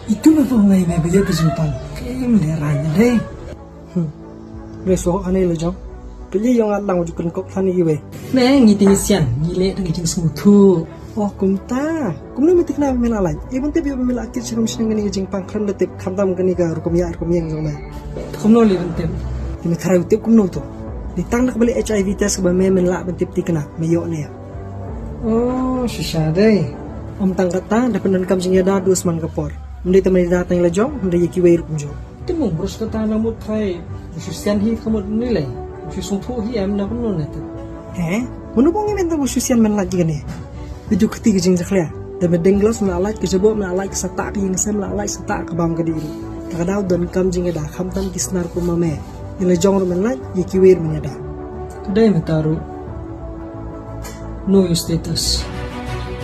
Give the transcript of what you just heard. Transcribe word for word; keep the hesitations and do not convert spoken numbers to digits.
Itu me pong ngai me bia tu simpang. Kem le ran dei. Hmm. Me so ane le jong. Pili yong at lang ju kun kok than iwe. Me ngi ti sian ngi le dang jing smu thu. Oh kumta. Kumno me tikna me la lai. Even te bi me la kit siram sing ngi jing pang khan de tip khandam kani ka rukom ya rukom yang jong me. Kumno le ben tip. Ni me tharai tip kumno tu. Ni tang nak beli H I V test ba me men la ben tip tikna me yo ne. Oh, shisha dei. Om tang kata da pyndonkam jingïada du sman ka por. Mdei te mdei da tang la jong, mdei ye kiwei rup jong. Te mung brus kata na mut khai. Shisha hi khamut ni lei. Shisha thu hi em na pun ne te. Eh? Munu bong men ta shisha men la jigane. Bidu kati ki jingjakhlia. Da me denglos na alaj ke jabo na alaj ke sata ke yingsem na alaj sata ke bam ke diri. Ta ka daw donkam jingïada khamtam ki snar ku mame. Ni la jong rup men la ye kiwei rup men yada. Kedai me taru. Know your status.